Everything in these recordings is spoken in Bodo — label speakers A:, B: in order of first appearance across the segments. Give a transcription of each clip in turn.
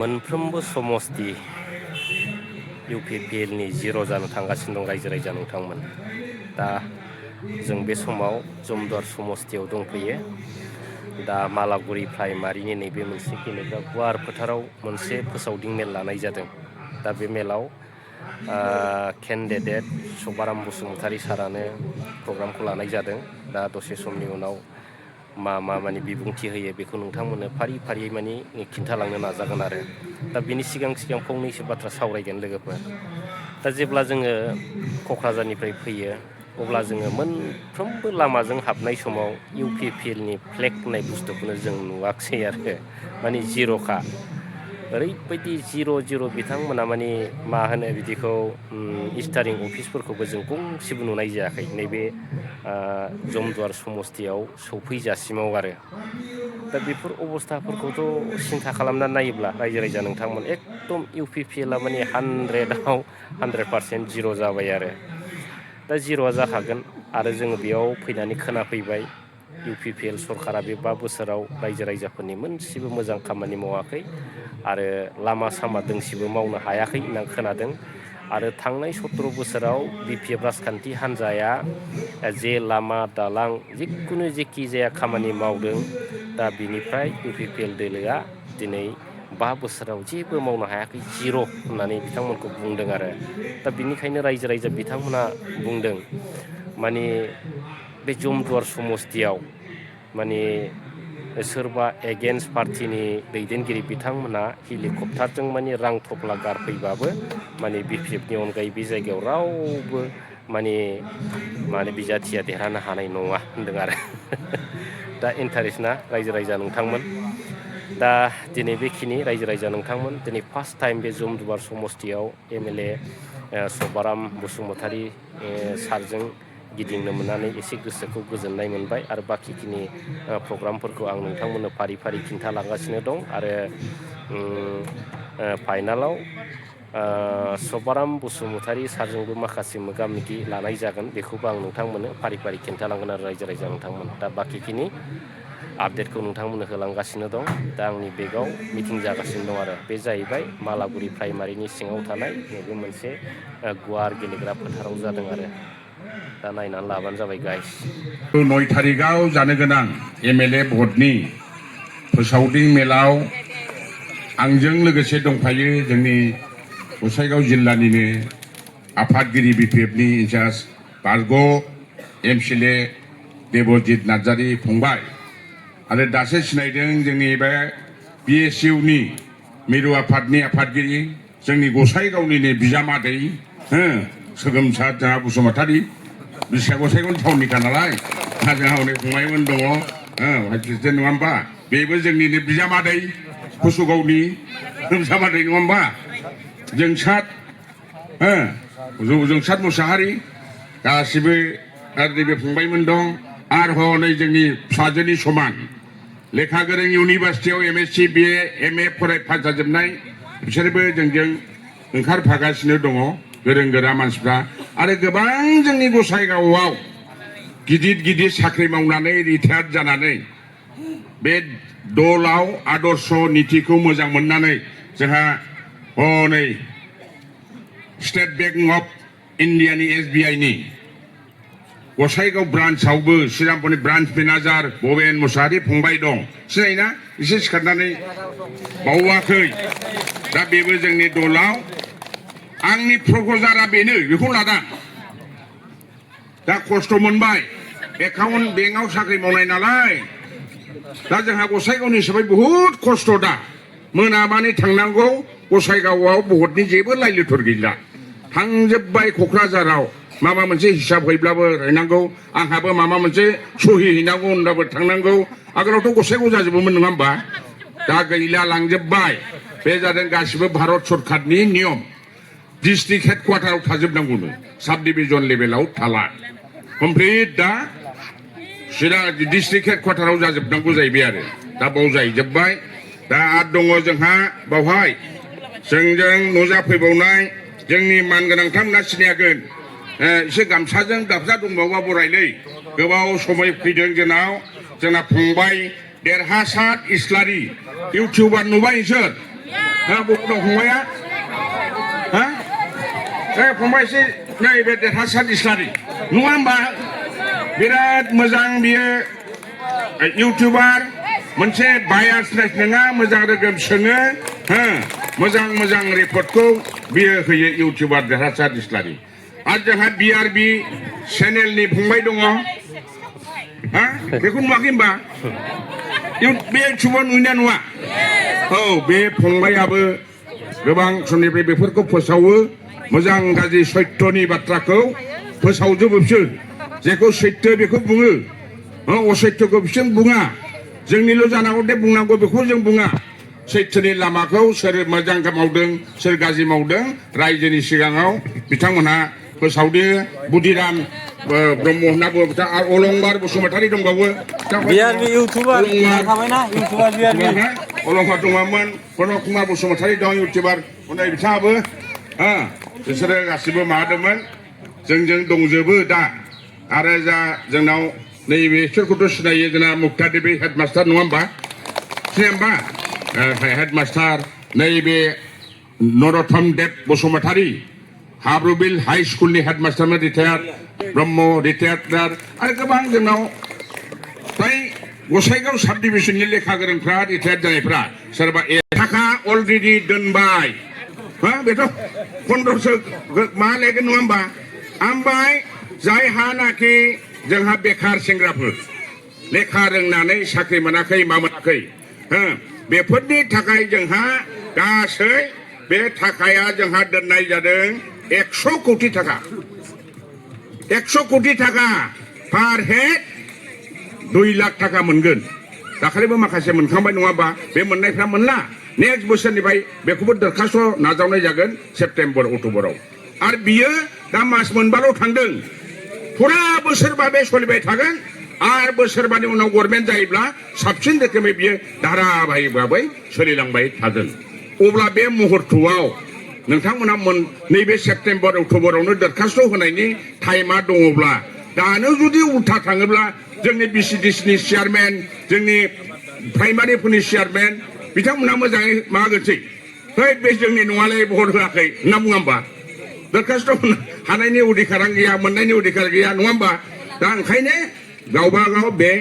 A: मोनफ्रोमबो समस्ति इउपिपिएलनि जिर' जानो थांगासिनो दं रायजो राजा नोंथांमोन। दा जों बे समाव जमदुवार समस्तियाव दंफैयो। दा मालागुरि प्राइमारिनि नैबे मोनसे गेलेग्रा गुवार फोथाराव मोनसे फोसावदिं मेल लानाय जादों। दा बे मेलाव केन्डिडेट सभाराम बसुमतारी सारानो प्रग्रामखौ लानाय जादों। दा दसे समनि उनाव माने बिबुंथि होयो बेखौ नोंथांमोननो फारि फारियै माने खिन्थालांनो नाजागोन आरो। दा बिनि सिगां फंनैसो बाथ्रा सावरायगोन लोगोफोर। दा जेब्ला जोङो क'क्राझारनिफ्राय फैयो अब्ला जोङो मोनफ्रोमबो लामाजों हाबनाय समाव इउपिपिएलनि फ्लेग होननाय बुस्थुखौनो जों नुवाखसै आरो माने जिर'खा। ओरैबायदि जिर' बिथांमोना माने मा होनो बिदिखौ स्टारिं अफिसफोरखौबो जों गंसेबो नुनाय जायाखै नैबे जमदुवार समस्तियाव सौफैजासिमाव आरो। दा बेफोर अबस्थाफोरखौथ' सिन्था खालामनानै नायोब्ला रायजो राजा नोंथांमोन एकदम इउपिपिएलआ माने 100% जिर' जाबाय आरो। दा जिर'आ जाखागोन आरो जोङो बेयाव फैनानै खोनाफैबाय इउपिपिएल सरकारा बे 5 बोसोराव रायजो राजाफोरनि मोनसेबो मोजां खामानि मावाखै आरो लामा सामा दोंसेबो मावनो हायाखै होनना खोनादों। आरो थांनाय 17 बोसोराव बिपिएफ राजखान्थि हान्जाया जे लामा दालां जिखुनु जेखि जाया खामानि मावदों दा बिनिफ्राय इउपिपिएल दोलोआ दिनै 5 बोसोराव जेबो मावनो हायाखै जिर' होननानै बिथांमोनखौ बुंदों आरो। दा बिनिखायनो रायजो राजा बिथांमोना बुंदों माने बे जमदुवार समस्तियाव माने सोरबा एगेन्स्ट पार्टिनि दैदेनगिरि बिथांमोना हेलिकप्टारजों माने रां थफ्ला गारफैबाबो माने बिपिएफनि अनगायै बे जायगायाव रावबो माने बिजाथिया देरहानो हानाय नङा होनदों आरो। दा इन्टारेस्टना रायजो राजा नोंथांमोन। दा दिनै बेखिनि रायजो राजा नोंथांमोन दिनै फार्स्ट टाइम बे जमदुवार समस्तियाव एमएलए सभाराम बसुमतारी सारजों गिदिंनो मोननानै एसे गोसोखौ गोजोननाय मोनबाय आरो बाखिखिनि प्रग्रामफोरखौ आं नोंथांमोननो फारि फारि खिन्थालांगासिनो दं आरो फाइनालाव सभाराम बसुमतारी सारजोंबो माखासे मोगा मोगि लानाय जागोन बेखौबो आं नोंथांमोननो फारि फारि खिन्थालांगोन आरो रायजो राजा नोंथांमोन। दा बाखिखिनि आपडेटखौ नोंथांमोननो होलांगासिनो दं। दा आंनि बेगाव मिटिं जागासिनो दं आरो बे जाहैबाय मालागुरि प्राइमारिनि सिङाव थानाय नैबे मोनसे गुवार गेलेग्रा फोथाराव जादों आरो। दा नायनानै लाबानो जाबाय गाइस।
B: 9 तारिखआव जानो गोनां एमएलए भटनि फोसावदिं मेलाव आंजों लोगोसे दंफायो जोंनि गसाइगाव जिल्लानिनो आफादगिरि बिपिएफनि इनचार्ज बारग' एमसिएलए देबजित नार्जारी फंबाय आरो दासो सिनायदों जोंनि बे बिएसइउनि मिरु आफादनि आफादगिरि जोंनि गसाइगावनिनो बिजामादै सोगोमसार जोंहा बसुमतारी बिसिया गसाइगावनि टाउननिखा नालाय जोंहा हनै फंबायमोन दङ भाइस प्रेसिडेन्ट नङा होमबा बेबो जोंनिनो बिजामादै कुसुगावनि बिजामादै नङा होमबा जोंसार मुसाहारि गासिबो आरो नैबे फंबायमोन दं आरो हनै जोंनि फिसाजोनि समान लेखा गोरों इउनिभार्सिटियाव एमएससि बिए एमए फरायफास जाजोबनाय बिसोरबो जोंजों ओंखारफागासिनो दङ गोरों गोरा मानसिफ्रा आरो गोबां जोंनि गसाइगावआव गिदिर साख्रि मावनानै रिटायार्ड जानानै बे दलाव आदर्श नितिखौ मोजां मोननानै जोंहा हनै स्टेट बेंक अफ इन्डियानि एसबिआइनि गसाइगाव ब्रान्चआवबो श्रीरामपुरनि ब्रान्च मेनेजार भबेन मुसाहारि फंबाय दं सिनायोना एसे सिखारनानै बावाखै दा बेबो जोंनि दलाव आंनि प्रप'जाला बेनो बेखौ लादां दा खस्थ' मोनबाय एकाउन्ट बेंकआव साख्रि मावनाय नालाय दा जोंहा गसाइगावनि हिसाबै बहुद खस्थ' दा मोनाबानो थांनांगौ गसाइगावआव भटनि जेबो लाइलुथुर गैला थांजोब्बाय क'क्राझाराव माबा मोनसे हिसाब हैब्लाबो हैनांगौ आंहाबो माबा मोनसे सहि हैनांगौ होनब्लाबो थांनांगौ आगोलावथ' गसाइगाव जाजोबोमोन नङा होमबा दा गैला लांजोब्बाय बे जादों गासिबो भारत सरकारनि नियम डिस्ट्रिक्ट हेडक्वार्टाराव थाजोबनांगौनो साब डिभिजन लेभेलाव थाला कमप्लिट दा चिरां डिस्ट्रिक्ट हेडक्वार्टाराव जाजोबनांगौ जाहैबाय आरो दा बाव जाहैजोब्बाय दा आरो दङ जोंहा बावहाय जोंजों नुजाफैबावनाय जोंनि मानगोनांथार मोना सिनायागोन एसे गामसाजों दाबजा दंबावो बरायलै गोबाव समय फैदों जोंना फंबाय देरहासार इस्लारि इउटिउबार नुबाय नोंसोर बबाव दं फंबाया हा फंबाय एसे नैबे देरहासार इस्लारि नङा होमबा बिराद मोजां बियो इउटुबार मोनसे बायासनेस नङा मोजां रोखोम सोङो हो मोजां रिपर्टखौ बियो होयो इउटुबार देरहासार इस्लारि आरो जोंहा BRB चेनेलनि फंबाय दङ हा बेखौ नुवाखै होमबा बे इउटुबाव नुयोना नुवा औ बे फंबायाबो गोबां समनिफ्राय बेफोरखौ फोसावो मोजां गाज्रि सत्यनि बाथ्राखौ फोसावजोबो बिसोर जेखौ सत्य बेखौ बुङो असत्यखौ बिसोर बुङा जोंनिल' जानांगौ दे बुंनांगौ बेखौ जों बुङा सैथोनि लामाखौ सोर मोजां मावदों सोर गाज्रि मावदों रायजोनि सिगाङाव बिथांमोनहा फोसावदो बुदिराम ब्रह्म होनना बुङो आरो अलंबार बसुमतारी दंबावो
C: BRB इउटुबार थाबायना इउटुबार BRB
B: अलंबार दङमोन प्रनब कुमार बसुमतारी दं इउटुबार हनै बिथाङाबो बिसोरो गासिबो माबादोंमोन जोंजों दंजोबो दा आरो जा जोंनाव नैबे बिसोरखौथ' सिनायो जोंना मुक्ता देबी हेडमास्टार नङा होमबा सिनाया होमबा हेडमास्टार नैबे नरथम देब बसुमतारी हाब्रुबिल हाई स्कुलनि हेडमास्टारमोन रिटायार्ड ब्रह्म रिटायार्ड आरो गोबां जोंनाव फ्राय गसाइगाव साब डिभिजननि लेखा गोरोंफ्रा रिटायार्ड जानायफ्रा सोरबा थाखा अलरेडि दोनबाय बेथ' 1500 मा लायगोन नङा होमबा ओमफ्राय जायहानाखि जोंहा बेखार सेंग्राफोर लेखा रोंनानै साख्रि मोनाखै मा मोनाखै बेफोरनि थाखाय जोंहा गासै बे थाखाया जोंहा दोननाय जादों 100 कोटि थाखा 100 कोटि थाखा पार हेड 2 लाख थाखा मोनगोन दाखालिबो माखासे मोनखांबाय नङाबा बे मोननायफ्रा मोनला नेक्स्ट बोसोरनिफ्राय बेखौबो दरखास्त नाजावनाय जागोन सेप्तेम्बर अक्ट'बराव आरो बियो दा मास मोनबाल' थांदों फुरा बोसोरबा बे सोलिबाय थागोन आरो बोसोरबानि उनाव गभर्नमेन्ट जायोब्ला साबसिन रोखोमै बियो धाराबाहिकभाबै सोलिलांबाय थागोन अब्ला बे मुहुर्तआव नोंथांमोना नैबे सेप्तेम्बर अक्ट'बरावनो दरखास्त होनायनि टाइमा दङब्ला दानो जुदि उल्था थाङोब्ला जोंनि BCDCनि चेयारमेन जोंनि प्राइमारिफोरनि चेयारमेन बिथांमोना मोजाङै माबागोनसै बे जोंनि नङालै भट होआखै होनना बुङा होमबा दरखास्त हानायनि अधिकारा गैया मोननायनि अधिकार गैया नङा होमबा दा ओंखायनो गावबा गाव बे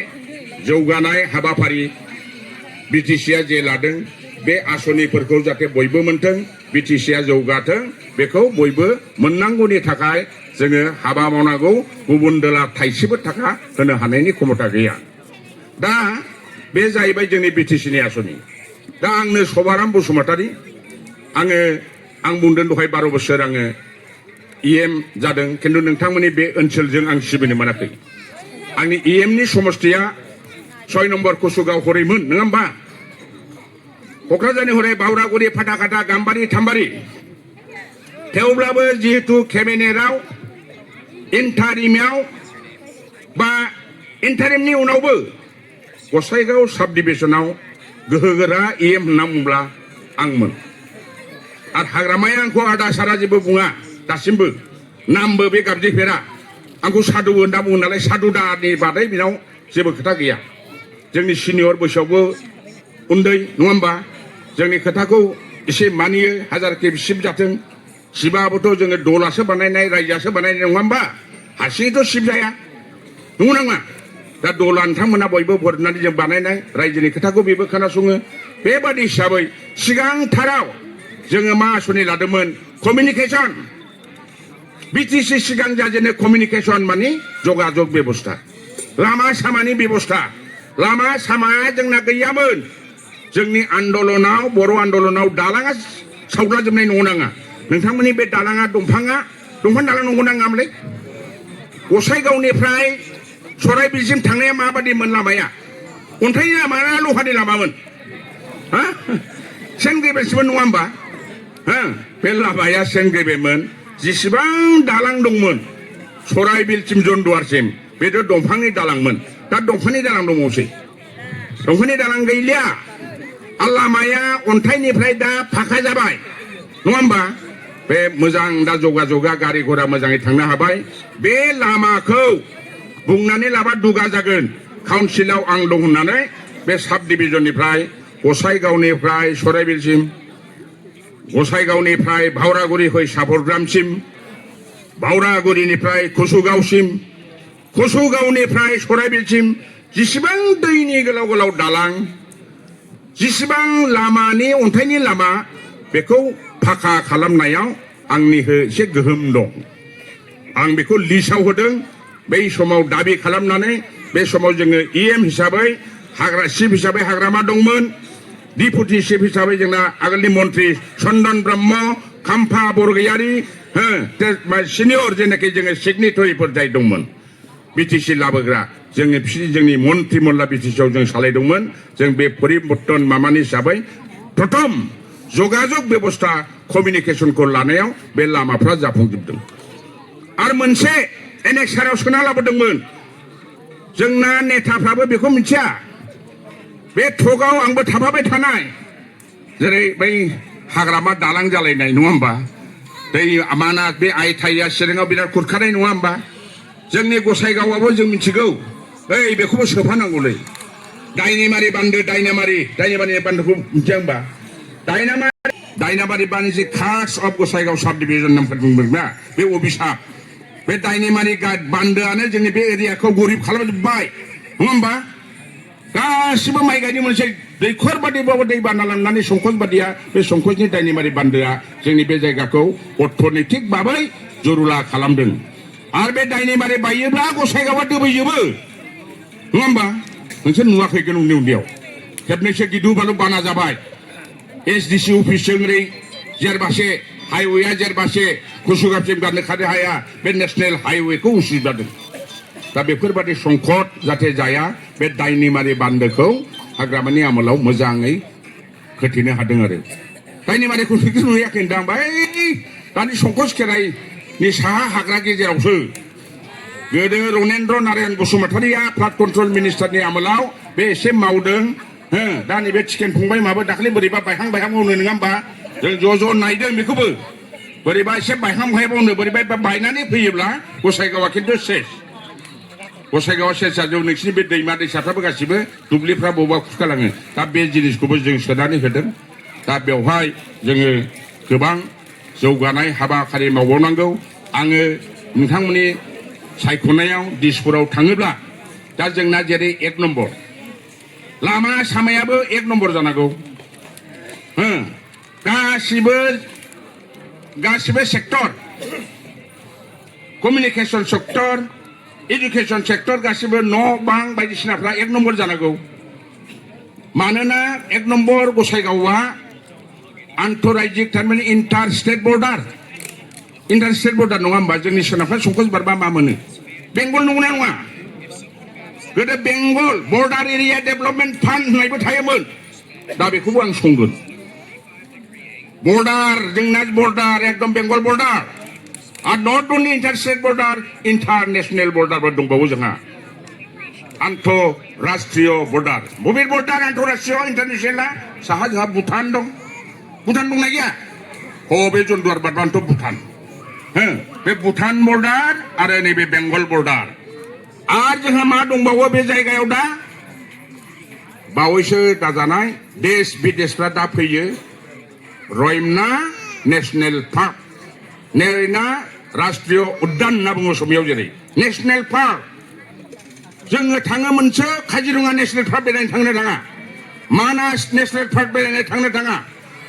B: जौगानाय हाबाफारि BTCआ जे लादों बे आसनिफोरखौ जाहाथे बयबो मोनथों BTCआ जौगाथों बेखौ बयबो मोननांगौनि थाखाय जोङो हाबा मावनांगौ गुबुन दोला थाइसेबो थाखा होनो हानायनि क्षमता गैया दा बे जाहैबाय जोंनि BTCनि आसनि दा आंनो सभाराम बसुमतारी आं बुंदों दहाय 12 बोसोर आङो EM जादों खिन्थु नोंथांमोननि बे ओनसोलजों आं सिबिनो मोनाखै आंनि EMनि समस्तिया 6 नम्बर कुसुगाव हरैमोन नङा होमबा क'क्राझारनि हरै बावरागुरि फाथाखाथा गाम्बारि थाम्बारि थेवब्लाबो जिहेतु केबिनेटआव इन्टारिमनि उनावबो गसाइगाव साब डिभिजनाव गोहोगोरा EM होनना बुंब्ला आंमोन आरो हाग्रामाया आंखौ आदा सारा जेबो बुङा दासिमबो नामबो बे गाबज्रिफेरा आंखौ सादु होनना बुङो नालाय सादु दानि बादै बिनाव जेबो खोथा गैया जोंनि सिनियर बैसोआवबो उन्दै नङा होमबा जोंनि खोथाखौ एसे मानियो हाजारखि सिब जाथों सिबाबोथ' जोङो दलासो बानायनाय रायजोआसो बानायनाय नङा होमबा हारसिङैथ' सिब जाया नंगौ नामा दा दला नोंथांमोना बयबो भरनानै जों बानायनाय रायजोनि खोथाखौ बेबो खोनासङो बेबादि हिसाबै सिगांथाराव जोङो मा आसनि लादोंमोन कमिउनिकेसन BTC सिगां जाजेननो कमिउनिकेसन माने जगाजग बेबस्था लामा सामानि बेबस्था लामा सामाया जोंना गैयामोन जोंनि आन्दलनाव बर' आन्दलनाव दालाङा सावग्लाजोबनाय नङा नाङा नोंथांमोननि बे दालाङा दंफां दालां नंगौ नाङामोनलै गसाइगावनिफ्राय सराइबिलसिम थांनाया माबादिमोन लामाया अन्थाइनि लामा ना लहानि लामामोन सेनग्रेबेलसोमोन नङा होमबा बे लामाया सेनग्रेबेलमोन जेसेबां दालां दंमोन सराइबिलसिम जन्दुवारसिम बेथ' दंफांनि दालांमोन दा दंफांनि दालां दंबावसै दंफांनि दालां गैलिया लामाया अन्थाइनिफ्राय दा फाखा जाबाय नङा होमबा बे मोजां दा जगा गारि घोड़ा मोजाङै थांनो हाबाय बे लामाखौ बुंनानै लाबा दुगा जागोन काउन्सिलाव आं दं होननानै बे साब डिभिजननिफ्राय गसाइगावनिफ्राय सराइबिलसिम गसाइगावनिफ्राय भावरागुरि हय साबरग्रामसिम भावरागुरिनिफ्राय कसुगावसिम कसुगावनिफ्राय सराइबिलसिम जेसेबां दैनि गोलाव गोलाव दालां जेसेबां लामानि अन्थाइनि लामा बेखौ फाखा खालामनायाव आंनिहो एसे गोहोम दं आं बेखौ लिस्टआव होदों बै समाव दाबि खालामनानै बे समाव जोङो इएम हिसाबै हाग्रा चिफ हिसाबै हाग्रामा दंमोन डिपुटि चिफ हिसाबै जोंना आगोलनि मन्त्रि चन्दन ब्रह्म खाम्फा बरगयारि सिनियर जेनाखि जोङो सिगनेटरिफोर जाय दंमोन बिटिसि लाबोग्रा जोंनि मन्त्रि मल्ला बिटिसिआव जों सालायदोंमोन जों बे परिबर्तन मामानि हिसाबै प्रथम जगाजग बेबस्था कमिउनिकेशनखौ लानायाव बे लामाफ्रा जाफुंजोबदों आरो मोनसे एनेक्साराव सोना लाबोदोंमोन जोंना नेताफ्राबो बेखौ मिथिया बे थगाव आंबो थाफाबाय थानाय जेरै बै हाग्रामा दालां जालायनाय नङा होमबा दै माना बे आइथाइया चिराङाव बिराद खुरखानाय नङा होमबा जोंनि गसाइगावआबो जों मिथिगौ ओइ बेखौबो सोफानांगौलै दायनेमारि बान्दोखौ मिथिया होमबा दायनामारि बान्दो जे कास्ट अफ गसाइगाव साब डिभिजन नामफोर बुंदोंना बे अभिशाप बे दायनेमारि बान्दोआनो जोंनि बे एरियाखौ गरिब खालामजोब्बाय नङा होमबा गासिबो माइ गायनो मोनसे दैखर बादिबाबो दै बाना लांनानै संकस बादिया बे संकसनि दायनेमारि बान्दोआ जोंनि बे जायगाखौ अर्थनैतिक भाबै जरुला खालामदों आरो बे दायनेमारि बायोब्ला गसाइगावआ दोबैजोबो नङा होमबा नोंसोर नुवाखै उन्दै उन्दैयाव खेबनैसो गिदु बालु बाना जाबाय एसडिसि अफिसजों ओरै जेरबासे हाइवेआ जेरबासे कुसुगावसिम गारनो खानो हाया बे नेशनेल हाइवेखौ उसुबिदा जादों दा बेफोरबादि संकट जाहाथे जाया बे दायनेमारि बान्दोखौ हाग्रामानि आमोलाव मोजाङै होथेनो हादों आरो दायनेमारिखौ नुयाखै होनदां बै दानि संकस खेराइनि साहा हाग्रा गेजेरावसो गोदो रनेन्द्र नारायण बसुमतारिया फ्लाड कन्ट्रल मिनिस्टारनि आमोलाव बे एसे मावदों दा नैबे चिकेन फंबाय माबो दाखालि बोरैबा बायहां मावनो नङा होमबा जों ज' नायदों बेखौबो बोरैबा एसे बायहां मावनो बोरैबा बायनानै फैयोब्ला गसाइगावआ खिन्थु सेस गसाइगावआ सेस जाजोब नोंसिनि बे दैमा दैसाफ्राबो गासिबो दुब्लिफ्रा बबेबा खुरखालाङो दा बे जिनिसखौबो जों सोनानै होदों दा बेवहाय जोङो गोबां जौगानाय हाबाफारि मावबावनांगौ आङो नोंथांमोननि सायख'नायाव दिसपुराव थाङोब्ला दा जोंना जेरै 1 नम्बर लामा सामायाबो 1 नम्बर जानांगौ गासिबो sector communication sector education sector गासिबो न' बां बायदिसिनाफ्रा 1 नम्बर जानांगौ मानोना 1 नम्बर गसाइगावआ आन्तराज्यिक थारमाने इन्टार स्टेट बर्डार नङा होमबा जोंनि सोनाबहा संकस बारबा मा मोनो बेंगल नंगौना नङा गोदो Bengal border area development fund होननायबो थायोमोन दा बेखौबो आं संगोन बर्डार जोंना बर्डार एकदम बेंगल बर्डार आरो not only inter state border international बर्डारबो दंबावो जोंहा आन्तराष्ट्रीय बर्डार बबे बर्डार आन्तराष्ट्रीय इन्टारनेशनेला साहा जोंहा भुटान दंना गैया बे जन्दुवार बारबानोथ' भुटान बे भुटान बर्डार आरो नैबे बेंगल बर्डार आरो जोंहा मा दंबावो बे जायगायाव दा बावैसो दाजानाय देश बिदेशफ्रा दा फैयो रयमना नेशनेल पार्क नेरैना राष्ट्रीय उद्यान होनना बुङो असमियाव जेरै नेशनेल पार्क जोङो थाङो मोनसे काजिरङा नेशनेल पार्क बेरायनो थांनो थाङा मानास नेशनेल पार्क बेरायनो थांनो थाङा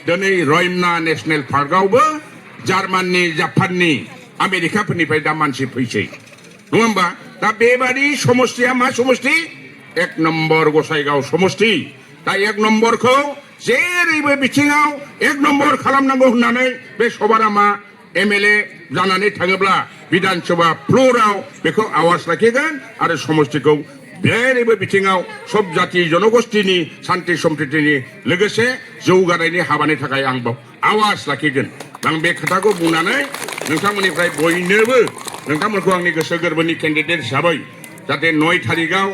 B: दिनै रयमना नेशनेल पार्कआवबो जार्माननि जापाननि आमेरिकाफोरनिफ्राय दा मानसि फैसै नङा होमबा दा बेबादि समस्थिया मा समस्ति 1 नम्बर गसाइगाव समस्ति दा 1 नम्बरखौ जेरैबो बिथिङाव 1 नम्बर खालामनांगौ होननानै बे सभारामा एमएलए जानानै थाङोब्ला बिधान सभा फ्ल'राव बेखौ आवाज लाखिगोन आरो समस्तिखौ जेरैबो बिथिङाव सब जाति जनगोष्ठीनि शान्ति सम्प्रितिनि लोगोसे जौगानायनि हाबानि थाखाय आं आवाज लाखिगोन आं बे खोथाखौ बुंनानै नोंथांमोननिफ्राय बयनोबो नोंथांमोनखौ आंनि गोसो गोरबोनि केन्डिडेट हिसाबै जाहाथे 9 थारिखआव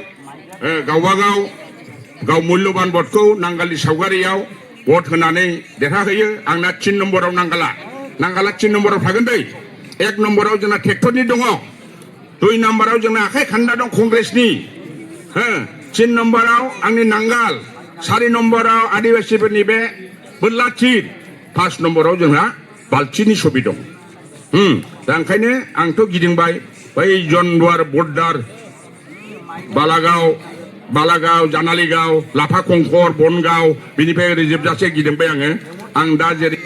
B: गाव मुल्यबान भटखौ नांगालनि सावगारियाव भट होनानै देरहाहोयो आंना 3 नम्बराव नांगाला 3 नम्बराव थागोन दै 1 नम्बराव जोंना ट्रेक्टरनि दङ 2 नम्बराव जोंना आखाइ खान्दा दं कंग्रेसनि 3 नम्बराव आंनि नांगाल 4 नम्बराव आदिबासिफोरनि बे बोरला थिर फार्स्ट नम्बराव जोंहा बाल्थिनि छबि दं दा ओंखायनो आंथ' गिदिंबाय बै जन्दार बर्डार बालागाव जानालिगाव लाफा खंखर बनगाव बिनिफ्राय ओरै जोबजासे गिदिंबाय आं दा जेरै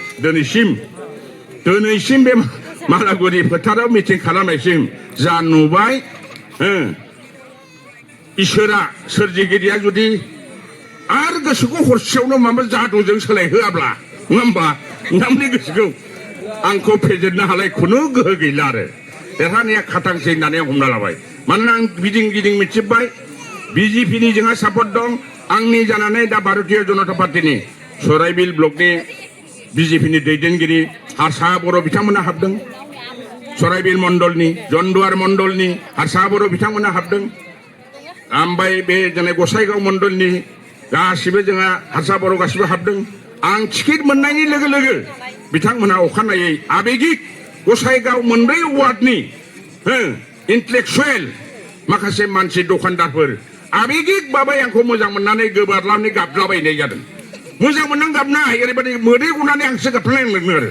B: दिनैसिम बे मालागुरि फोथाराव मिटिं खालामनायसिम जा नुबाय इसोरा सोरजिगिरिया जुदि आरो गोसोखौ हरसेयावनो माबा जादुजों सोलायहोआब्ला नङा होमबा नोंथांनि गोसोखौ आंखौ फेजेननो हालाय खुनु गोहो गैला आरो देरहानाया खाथांसै होननानै हमना लाबाय मानोना आं गिदिं मिथिबाय बिजेपिनि जोंहा सापर्ट दं आंनि जानानै दा भारतीय जनता पार्टीनि सराइबिल ब्लकनि बिजेपिनि दैदेनगिरि हारसा बर' बिथांमोना हाबदों सराइबिल मण्डलनि जन्दार मण्डलनि हारसा बर' बिथांमोना हाबदों ओमफ्राय बे जोंनि गसाइगाव मण्डलनि गासिबो जोंहा हारसा बर' गासिबो हाबदों आं टिकेट मोननायनि लोगो लोगो बिथांमोना अखानायै आबेगिक गसाइगाव मोनब्रै वार्डनि इन्टेलेक्सुवेल माखासे मानसि दखानदारफोर आबेगिक बाबाय आंखौ मोजां मोननानै गोबारलानानै गाबलाबायनाय जादों मोजां मोननानै गाबनाय ओरैबायदि मोदै गनानै आंसो गाबलायलांदों आरो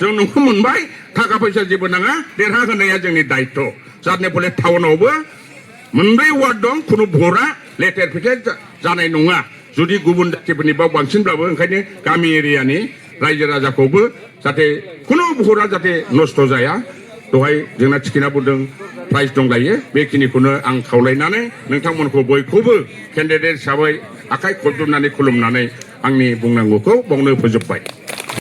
B: जों नोंखौ मोनबाय थाखा फैसा जेबो नाङा देरहाहोनाया जोंनि दायित्व जाहाथे फले टाउनावबो मोनब्रै वार्ड दं खुनु भरा लेथेर फेथेर जानाय नङा जुदि गुबुन जातिफोरनि बाव बांसिनब्लाबो ओंखायनो गामि एरियानि रायजो राजाखौबो जाहाथे खुनु भरा जाहाथे नस्थ' जाया दहाय जोंना टिकेटआ बुंदों प्राइज दंलायो बेखिनिखौनो आं खावलायनानै नोंथांमोनखौ बयखौबो केन्डिडेट हिसाबै आखाइ खबजबनानै खुलुमनानै आंनि बुंनांगौखौ बावनो फोजोबबाय